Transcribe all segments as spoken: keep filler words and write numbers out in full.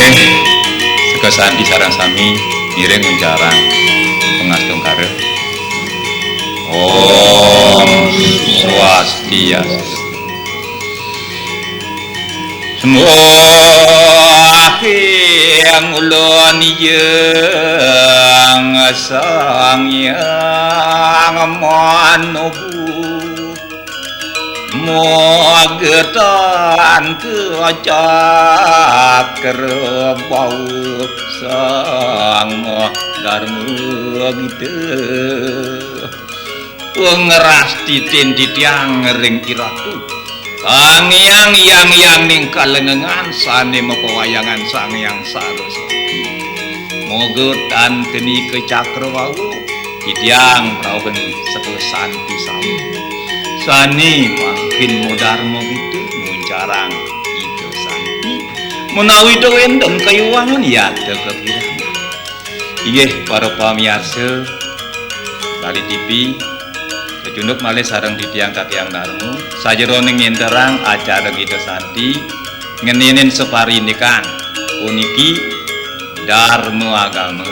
Seka santi sareng sami ngiring nguncarang pangastungkara. Om Swastiastu. Sembahyang ulun yang Sang Yang Manubu. Mogetan ke cakra bau sang darma gita. Pengras titin titiang ring iratu. Sang Hyang Yang Yang ning kalengengan sane mapawayangan Sang Hyang Saraswati. Mogetan keni ke cakra bau. Titiang rauhing seka santi sami. Sane mangkin madarma gita nguncarang gita santi. Menawi ta wenten kayuwangan yata kapirangan. Inggih para pamiarsa Bali T V, kacunduk malih sareng titiang Katiang Darma, sajeroning ngenterang acara gita santi, ngeninin saparindikan puniki Darma Agama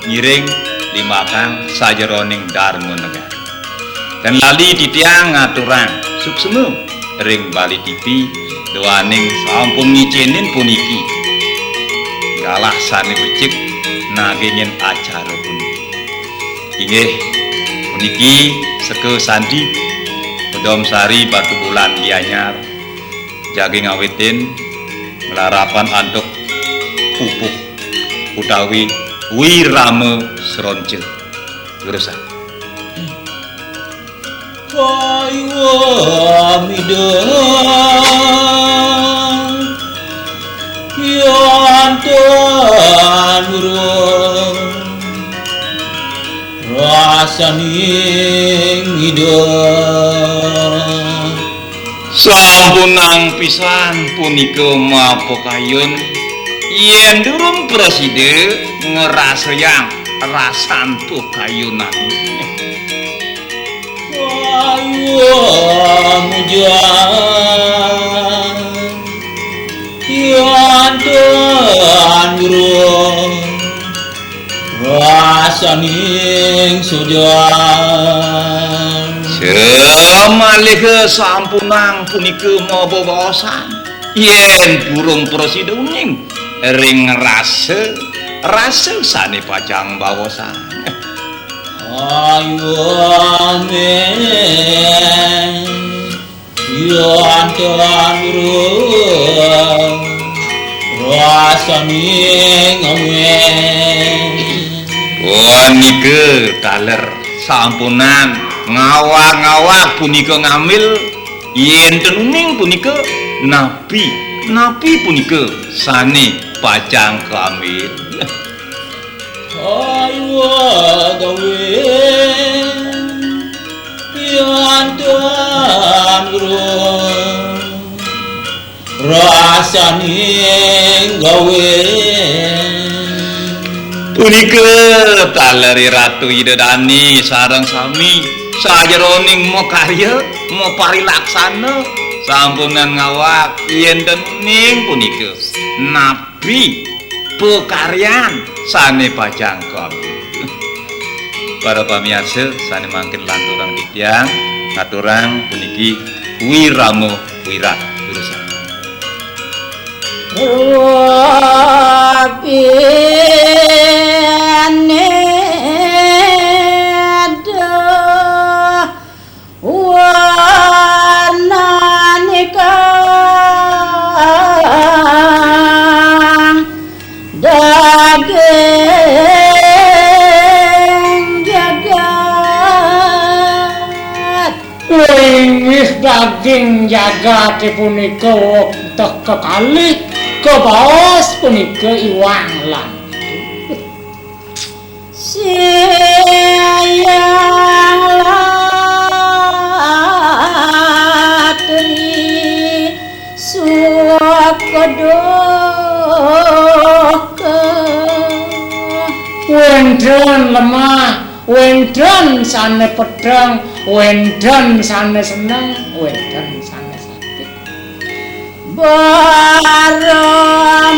ngiring limbakang sajeroning Darma Negara. Tan lali titiang ngaturang suksma ring Bali T V duaning sampun ngicenin puniki galah sane becik nagingin acara puniki. Inggih puniki seka santi Pedom Sari Batu Bulan Gianyar jagi ngawitin nglarapan antuk pupuh utawi wirama sronca. Durusang. Kayuwa midang yan tan durung rasaning Ida. Sampunang pisan punika mapakayun, yen durung prasida ngrasayang rasan pakayunane. Kayuwa mujan, yan tan durung rasaning sujan. Samaliha sampunang punika mabebaosan, yen durung prasida uning ring rasa, rasa sane pacang baosan. Ayuane. Yan tan durung rasaning amen. Punika taler sampunang ngawag-ngawag punika ngambil, yen ten uning punika napi, napi punika sane pacang kaambil. Ayuwa gawe yan tan durung rasaning gawe. Punika taler Ratu Ida Dane sareng sami sajeroning makarya, maparilaksana, sampunang ngawag yen ten uning punika napi pakaryan sane pacang kaambil. Para pamiarsa sane mangkin lanturang titiang ngaturang puniki wirama wirat durusang. Wabine dah warnane kang daging jagat. Inggih daging jagate punika wekdal kekalih kebaos punika iwang lan Siang latri suka duka. Wénten lemah, wénten sané pedheng, wénten sané seneng, wénten sané sakit. Para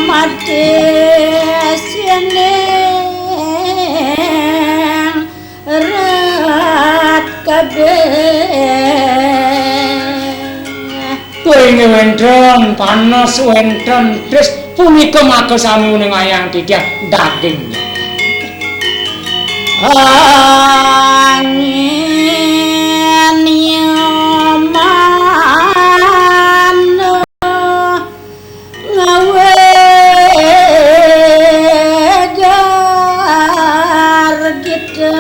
mati sining rat kabeh. Wéngi wénten panas, wénten des, punika maka sami uningayang titiang daging. Angin nyaman ngawe gargita.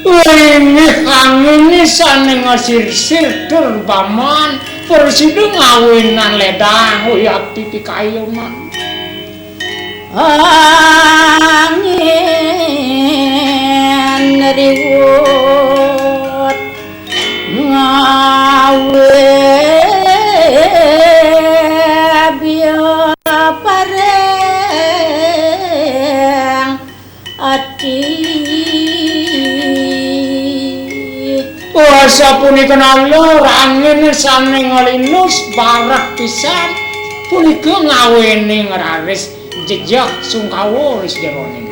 Wéngi angin sané ngasirsir tur paman, prasida ngawinan ledang uyati pikayunan. Angin riwut ngawe biya pareng ati. Wah, sapunika nalur angin sané nglinus barek pisan, punika ngaweni ngraris jejeh sungkawa ris jeroning.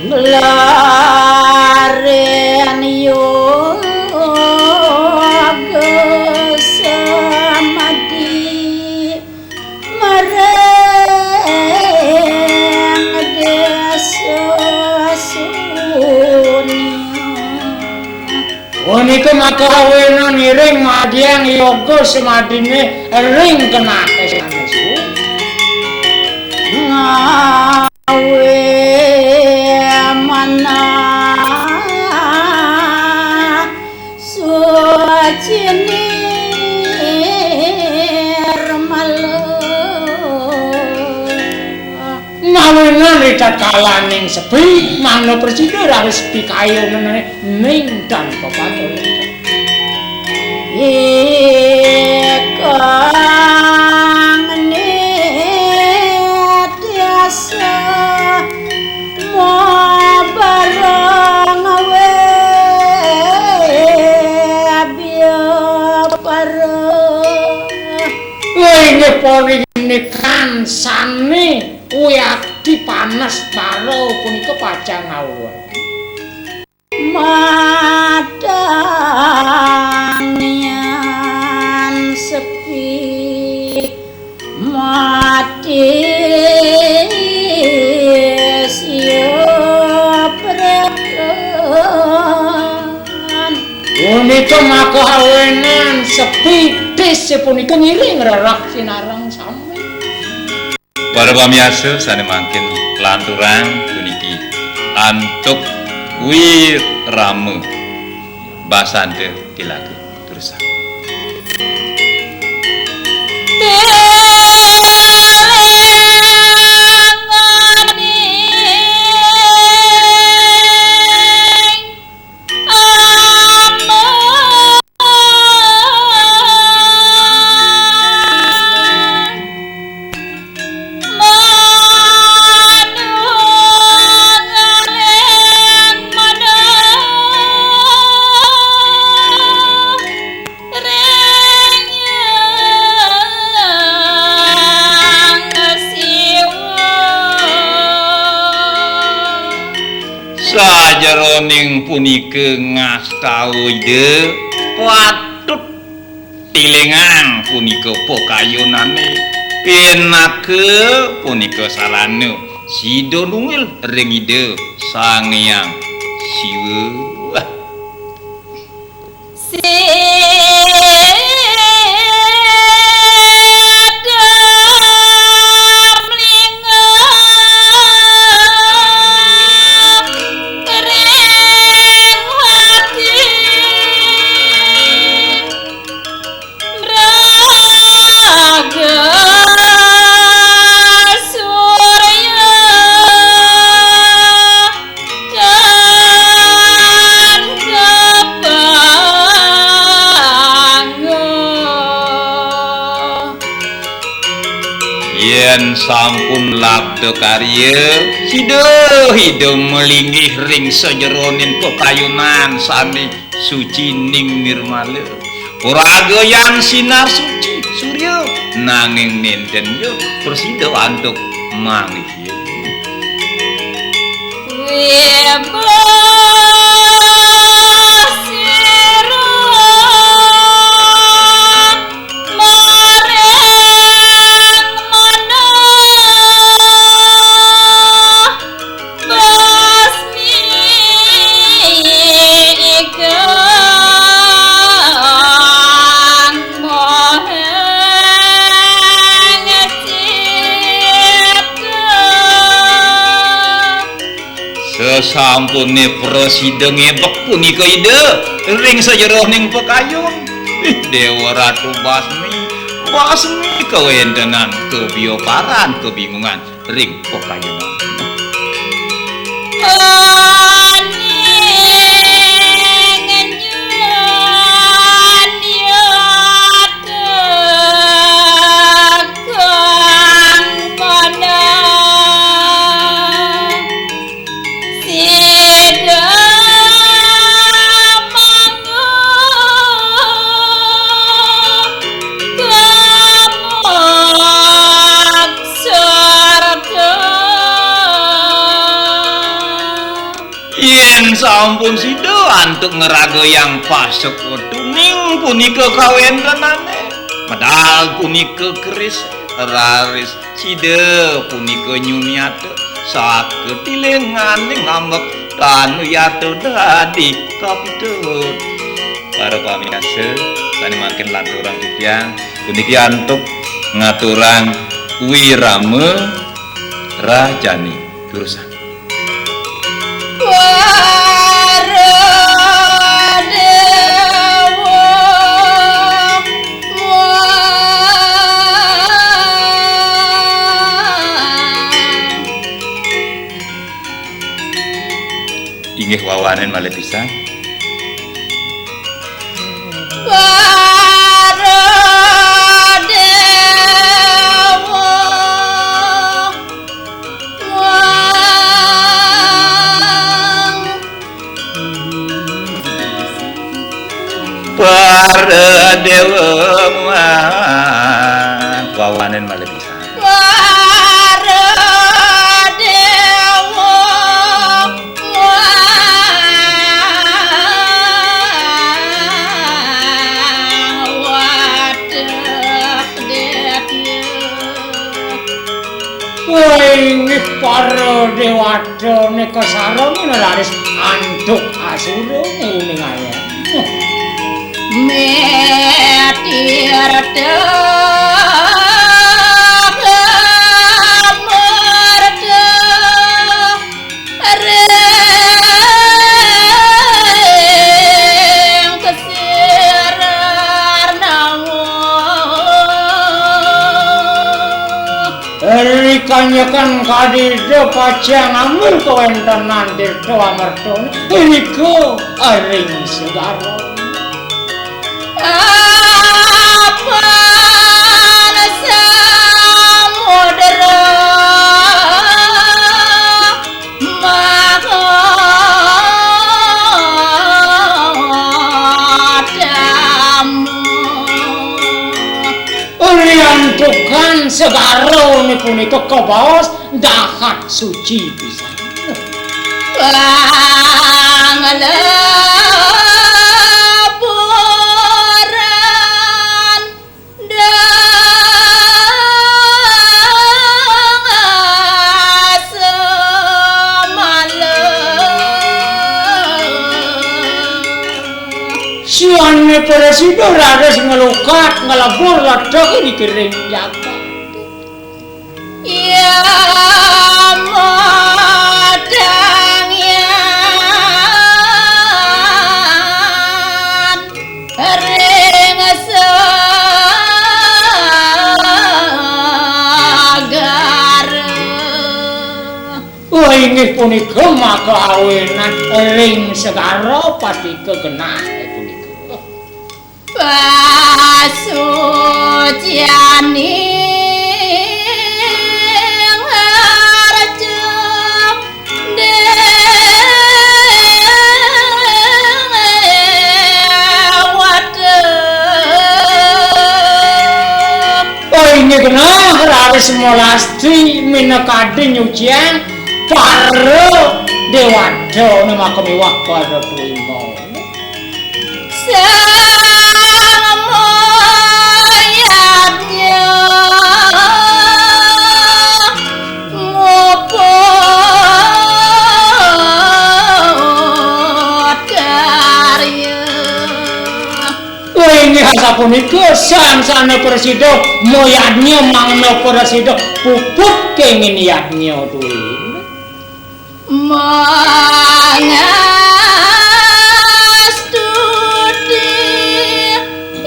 Laren yoga samadhi marang desa sunya. Punika maka awinan iring madya yoga samadhiné ring kenake sanes. Ngawe manah suci nirmala. Mawinan ritatkalaning sepi, mangda prasida raris pikayunan ning tanpa patulung. Ikang nityasa mabarang we biya para. Inggih pori nikan sane uyati panas baro punika pacang ngawur. Matanian sepi mati sia prekan. Punika maka awenan sepi tis punika ngiring rerak sinareng sami. Para pamiarsa sane mangkin lanturang puniki antuk wirama basanta tilaga. Terus. Sajeroning punika ngastawa Ida patut tilingang punika pakayunane, pinaka punika sarana sida nunggil ring Ida Sang Hyang Siwa. Sida mlingah ring ati raga surya. Tan kapanggih. Yen sampun labda karya, sida Ida malinggih ring sajeroning pakayunan sane suci ning nirmala. Ora gayang sinar suci surya, nanging nénten ya prasida antuk manggihin. Wibah sira maring manah, basmi ikang moheng cipta. Sasampuné prasida ngébek punika Ida ring sajeroning pakayun, ih, Déwa Ratu Basmi, basmi kawéntenan kabioparan, kabingungan ring pakayunan. Aning nyunyat kang manah. Sida mangku kamuksarta. Yén sampun sida antuk ngragayang pasekutuning punika kawéntenané, medal punika keris, raris sida punika nyunyata sakatilinganing ngambek tan yata dadi kapitut. Para pamiarsa, sané mangkin lanturang titiang, puniki antuk ngaturang wirama rajani durusang. Para déwa. Inggih wawanen malih pisan. Para déwa. Para déwa muang wawanen malih pisan. Para déwa muang wadah déwa. Wah, inggih para déwata nika sareng raris antuk asura nguning ayam. Metirta kamarta ring kasir nawa. Ri kanjekan kadida pacang ambil kawentenan tirta amertane, irika ring segara. Apan samudra Mahadamu. Riantukan segara punika kabaos dahat suci pisan. Pangleburan dang semala. Suane prasida raris nglukat nglebur ledek ing kering jagat. Ya madang yan ring segara. Wah, inggih punika maka awinan ring segara patika genah punika. Pasucianing arca déwata. Asma Lasti minakadi nyuciang para déwata, namaka miwah para tuwima. Sang Mayadnya muput karya. Inggih asapunika, sang sané prasida mayadnya mangda prasida puput kenging yadnya duwina. Mangastuti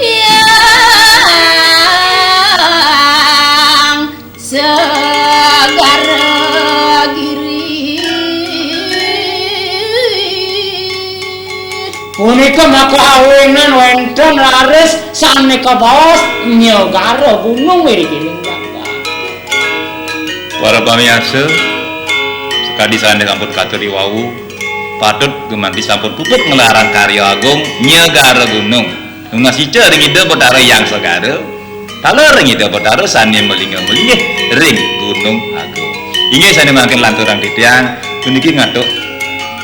Hyang Segara Giri. Punika maka awinan wénten raris sané kabaos nyegara gunung wirigining jagat. Para pamiarsa, sakadi sané sampun katur wau, patut gumanti sampun puput ngelarang karya agung nyegara gunung. Nunas ica ring Ida Betara Hyang Segara, taler ring Ida Betara sané malinggih-malinggih ring Gunung Agung. Inggih sané mangkin lanturang titiang, puniki ngatuk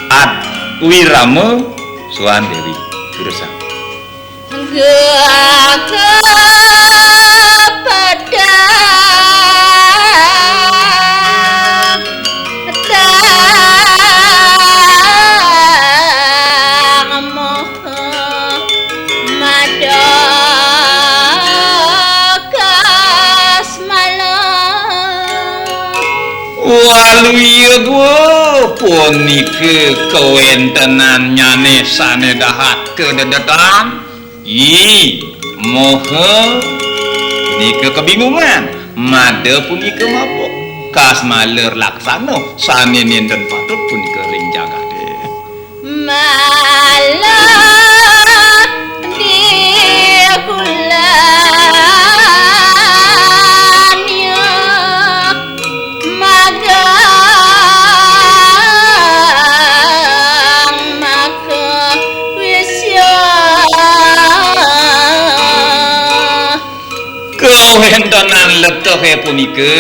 Ad Wirama Suan Déwi. Durusang. Gagah padang tang moh madekas malam. Waluya gua punika kawéntenannyané sané dahat kadedetan. Ih, moha nika kebingungan, mada punika mabuk. Kas maler laksana sané nénten patut punika ring jagaté. Malah di kulanya magang maka wisya. Kawéntenan letehé punika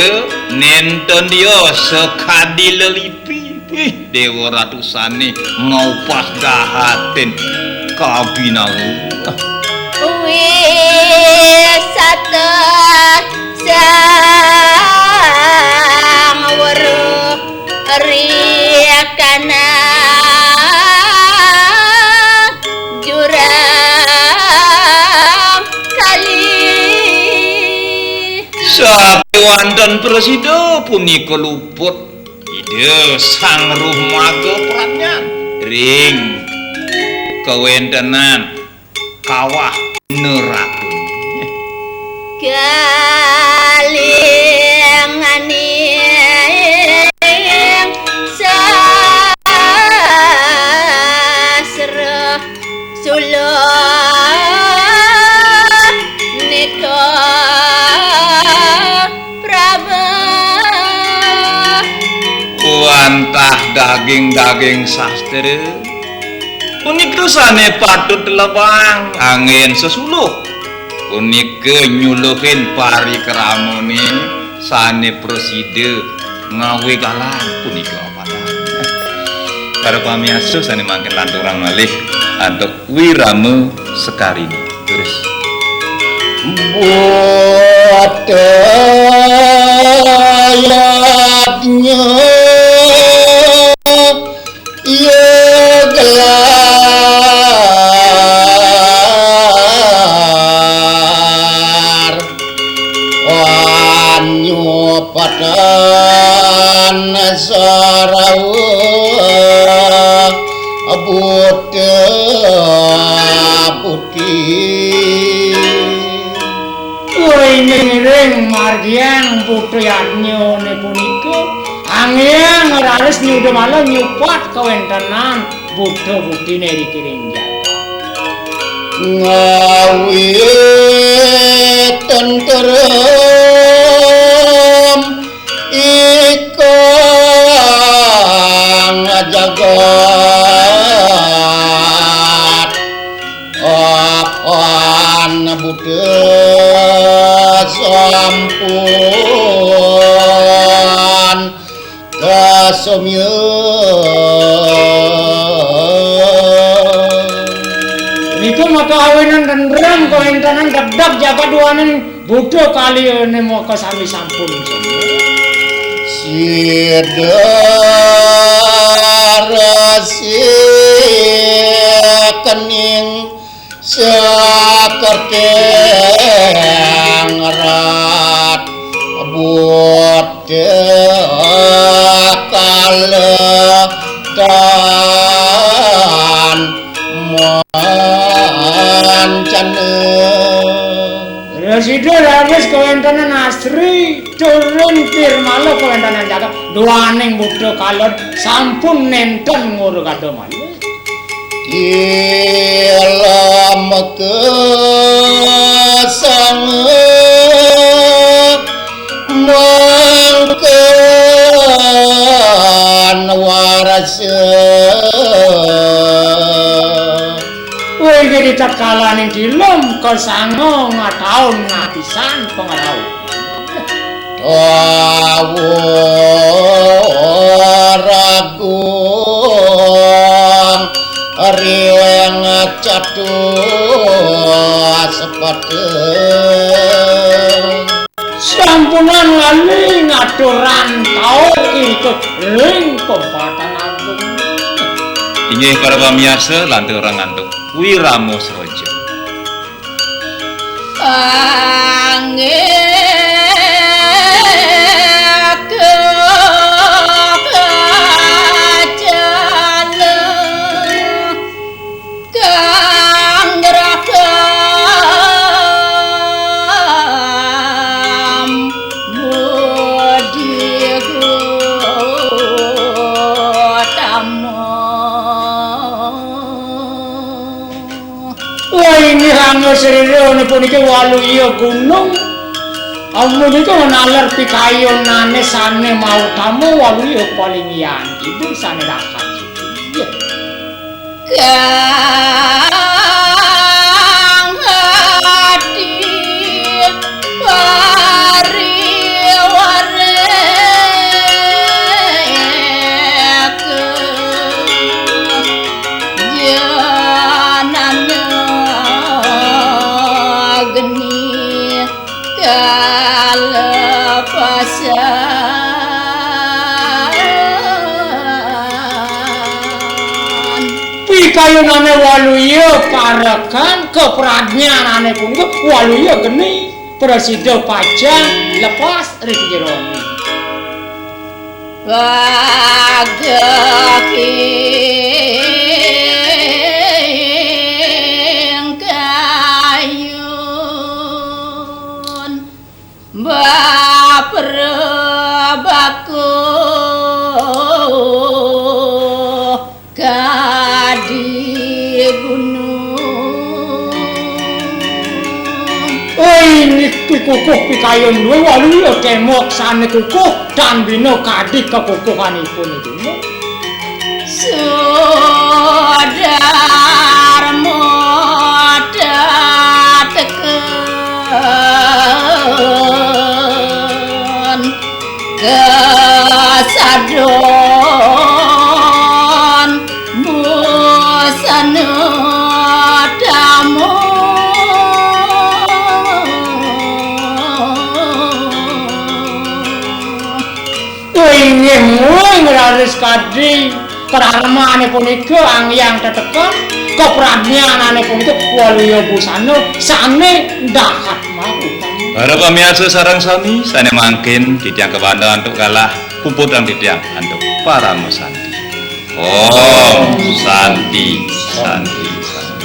nénten dia sakadi lelipi. Ih, Déwa Ratu sané maupas dahatin kabinawa. Wisata Sang Weruh Rikana Jurang Kali. Sakéwanten prasida punika luput Ida Sang Ruh Maga Pradnyan ring kawéntenan kawah neraka. Kalinganing sasra suluh nika Prabah. Wantah daging-daging sastra punika sané patut lebang anggén sesuluh. Punika nyuluhin parikramané sané prasida ngawé galang punika apadang. Para pamiarsa sané mangkin lanturang malih antuk Wirama Sekarini. Terus. Buta yadnya iya gelar. Anyupatan sarauh buta putih. Ngiring margiang buta yadnyané punika, anggén raris nyuda malah nyupat kawéntenan buta butiné ring kiring jagat. Ngawé tentrem ikang jagat. Apan buta sampun Somya. Niku maka awinan dendram kawéntenan dedak jagat duaning Buddha kaliyané maka sami sampun. Sida resi kening sakerteng rat Buddha kala tan mancana. Rasida raris kawéntenan asri, turun pirmala kawéntenan jagat, duaning Buddha kala sampun nénten ngurgada malih. Ilamaka sanga mangkan warasa. Wih, jadi tatkalaning tilem kasanga ngataun ngapisan pangrauh. Tawa ragung ring catus sepata. Sampunang lali ngaturang taun irika ring pempatan agung. Inggih para pamiarsa, lanturang antuk wirama saja. Anggé kacala kang rakam budi gotama. Wah, inggih rangga srirana puniki Waluya gunung. Amunika naler pikayunané sané mautama Waluya paling yan ibu sané rakat. Inggih. Kang ati pariwareka janana geni kalepasan. Pikayunané Waluya parekan, kapradnyanané punika Waluya geni, prasida pacang lepas ring jeroné. Pagehing kayun bapra bakuh kadi gunung. Oi, niki kukuh pikayun dué Waluya, kemok sané kukuh, tan bina kadi kakukuhanipun iku. Sudarma dateken kasadon busana tamu. Inggih mula raris kadi karamané punika angyang tetekan, kapradnyanané punika Waluya busana sané dahat mawon. Para pamiarsa sareng sami, sané mangkin titiang kabanda antuk galah, puputang titiang antuk parama santi. Om Santi, Santi, Santi.